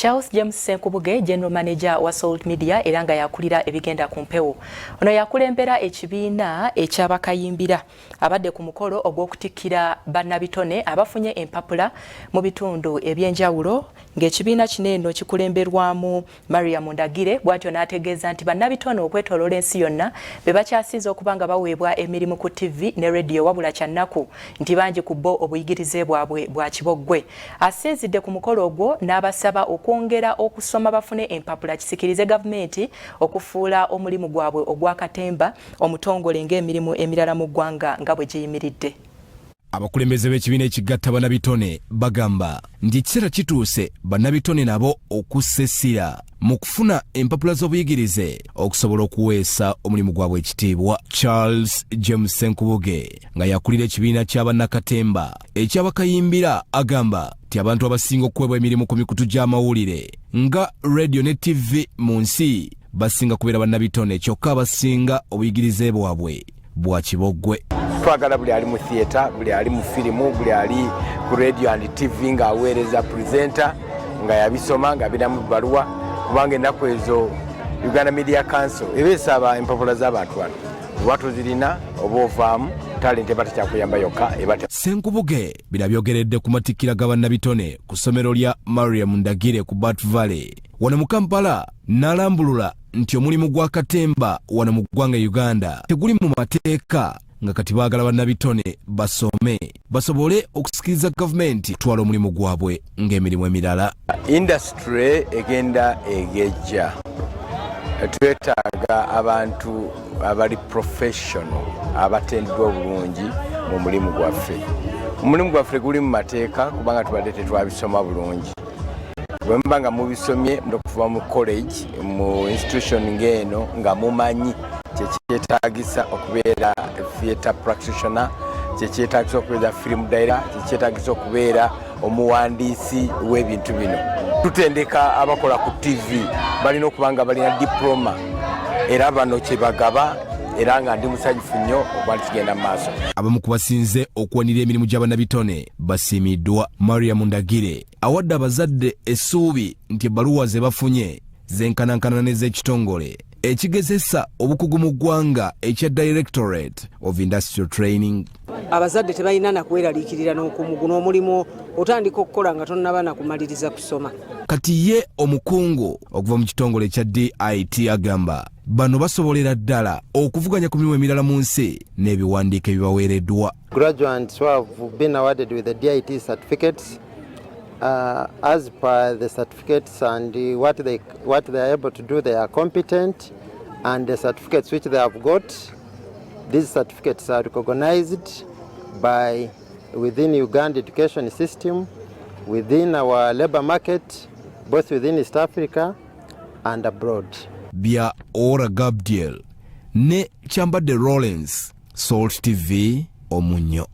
Charles James Senkubuge, General Manager wa Salt Media era nga yakulira ebigenda ku mpewo, ono yakulembera ekibiina ekyabakayimbira, abadde ku mukolo ogw'okutikkira bannabitone abafunye empapula mu bitundu ebyenjawulo, ng'ekibiina kino eno kikulemberwamu Mariam Ndagire. Bw'atyo n'ategeeza nti bannabitone okwetooloola ensi yonna be bakyasinze okuba nga baweebwa emirimu ku TV ne rediyo, wabula kyannaku nti bangi ku bo obuyigirize bwabwe bwa kiboggwe. Asinzidde ku mukolo ogwo n'abasaba okwongera okusoma bafune empapula, kisikirize gavumenti okufuula omulimu gwabwe ogw'akatemba omutongole ng'emirimu emirala mu ggwanga nga bwe giyimiridde. Abakulembeze b'ekibiina ekigatta bannabitone bagamba nti ekiseera kituuse bannabitone nabo okussa essira mu kufuna empapula z'obuyigirize okusobola okuweesa omulimu gwabwe ekitiibwa. Charles James Senkubuge, nga yakulira ekibiina kya bannakatemba ekyabakayimbira, agamba nti abantu abasinga okuweebwa emirimu ku mikutu gy'amawulire nga radio ne TV mu nsi basinga kubeera bannabitone, kyokka abasinga obuyigirize bwabwe bwa kiboggwe. Twagala buli ali mu theatre, buli ali mu firimu, buli ali ku radio and TV ng'aweereza presenter nga yabisoma, nga binamu bbaluwa, kubanga ennaku ezo Uganda Media Council eba esaba empapula z'abantu bano. Oba tozirina oba ovaamu, talent eba tekyakuyamba yokka eba. Senkubuge bino abyogeredde ku matikkira ga bannabitone ku ssomero lya Mariam Ndagire ku Bat Valley wano mu Kampala, n'alambulula nti omulimu gwa katemba wano mu ggwanga Uganda teguli mu mateeka, nga kati baagala bannabitone basome basobole okusikiriza gavumenti kutwala omulimu gwabwe ng'emirimu emirala. Industry egenda egejja, twetaaga abantu abali professional, abatendeddwa obulungi mu mulimu gwaffe. Omulimu gwaffe guli mu mateeka kubanga tubadde tetwabisoma bulungi. Bwe muba nga mubisomye okuva mu college, mu institution ng'eno, nga mumanyi kyekyetagisa okubeera theatre practitioner, kyekyetagisa okubeera film director, kyekyetagisa okubeera omuwandiisi w'ebintu bino. Tutendeka abakola ku TV, balina okuba nga balina diploma, era bano kyebagaba, era nga ndi musanyufu nnyo okuba nti kigenda mu maaso. Abamu ku basinze okuwanirira emirimu gy'abannabitone basiimiddwa. Mariam Ndagire awadde abazadde essuubi nti ebbaluwa ze bafunye zenkanankana n'ez'ekitongole ekigezesa obukugu mu ggwanga ekya Directorate of Industrial Training. Abazadde tebalina nakweraliikirira n'okumu. Guno omulimu otandika okukola nga tonnaba nakumaliriza kusoma. Kati ye omukungu okuva mu kitongole ekya DIT agamba bano basobolera ddala okuvuganya ku mirimu emirala mu nsi n'ebiwandiiko ebibaweereddwa. Graduates who have been awarded with the DIT certificates, as per the certificates and what they are able to do, they are competent, and the certificates which they have got, these certificates are recognized by within Uganda education system, within our labor market, both within East Africa and abroad. Bya Ora Gabdiel ne Kyambadde Rollins, Salt TV, Omunyo.